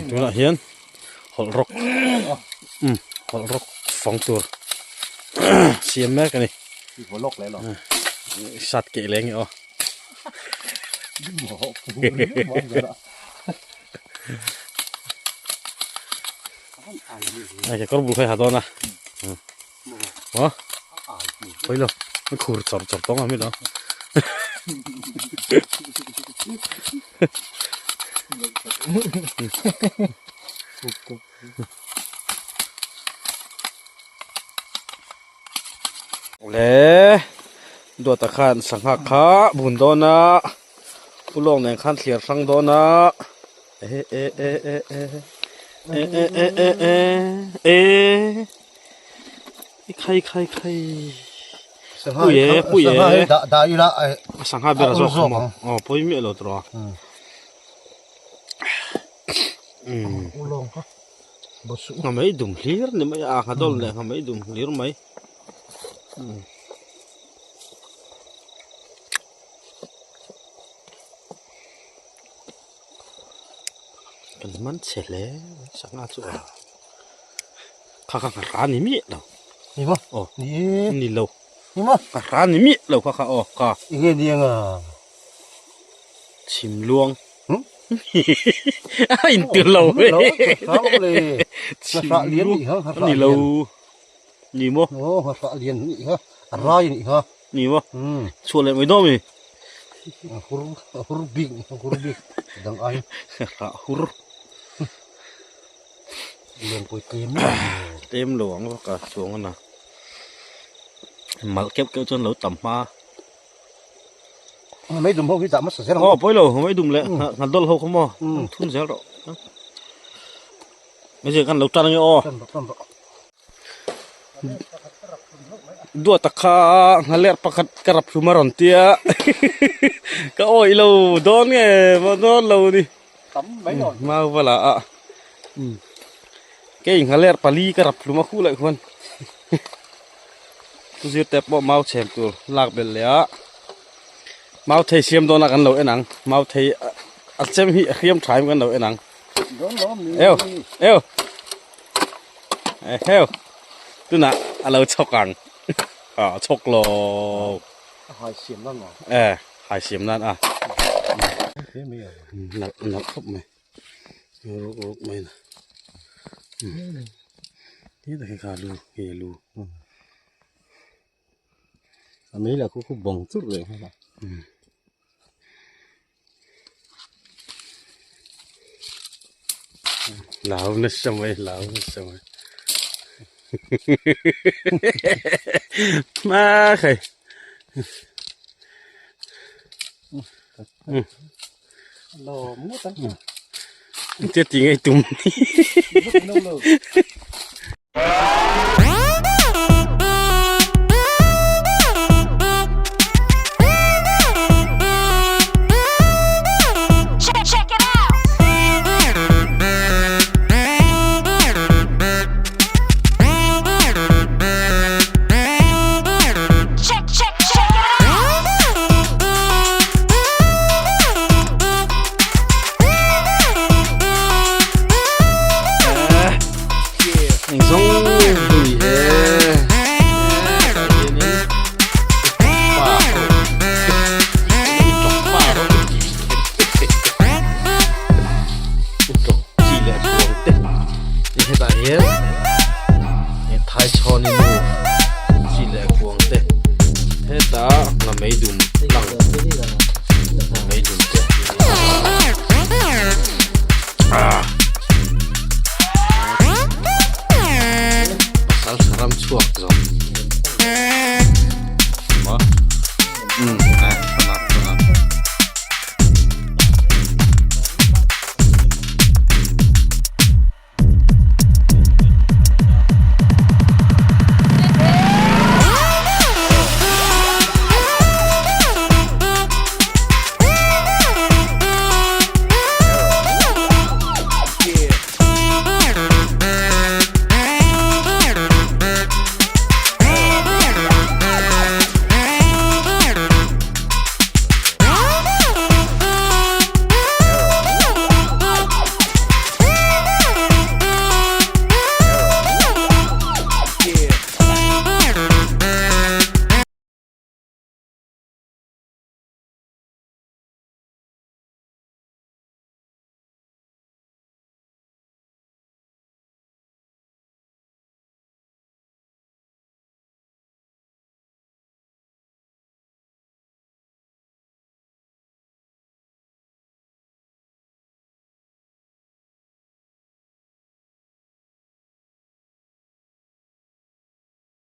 Tunah hian hawlh rawk umm hawlh rawk fang tur siam mek a ni. Sat keh leh nge aw. Ai kekawr bul kha i ha dawn a. Aw pawi lo a khur chawr chawr tawng a mi lo. Le duata khan sangha kha bun dawn a pulawng nen khan thliar hrang dawn a e e e e e e e e e e e i khai khai khai pui e pui e da da ila sangha ber a zawk maw aw pawi miah lo tawh a ulawng kha Ngha mai dum hlir ni mai a, ngha dawl leh ngha mai dum hlir mai. Kan man chhe hle mai sangha chu a kha kha ngha ni miah lo. Ni maw? Aw. Ni Ni lo. Ni maw? Ngha ni miah lo kha kha aw kha. Enge ni anga? Chhim luang. A in tir lo ve. Chhim luang ni lo. Ni maw? Aw ngha lian ni kha. A rai ni kha. Ni maw? Chhuah leh mai dawn mi. Hur hur bik hur bik dang ai. Rah hur. Lian pui tlem. Tlem lo ang vak a chuang ana. Mal keuh keuh chuan lo tam hma. Mei dum ho hi dah hmasa zel ang. Aw pawi lo mei dum leh ngha dawl ho kha maw thun zel rawh. Mei kan lo tan ange aw. Duat a kha nghaler pakhat ka rap hlum a rawn tia ka awih lo dawn nge maw dawn lo ni. Mau va la a kei nghaler pali ka rap hlum a khuh leh khuan chu zir te pawh mau chhem tur lak belh leh a mau thei siam dawn a kan lo en ang mau thei a chem hi a hriam tha em kan lo en ang eu eu eheu tunah a lo chhawk ang a chhawk lo e hai siam nan a nalh nalh khawp mai ruk ruk mai na ti tak hi kha lu nge lu a mei lah khu khu bawng churh leh nghal a lau nasa mai lau nasa mai ma khai Tia ti ngei tum Hetah hian thaichhawni nu chi leh kuang te hetah nga meidum lang.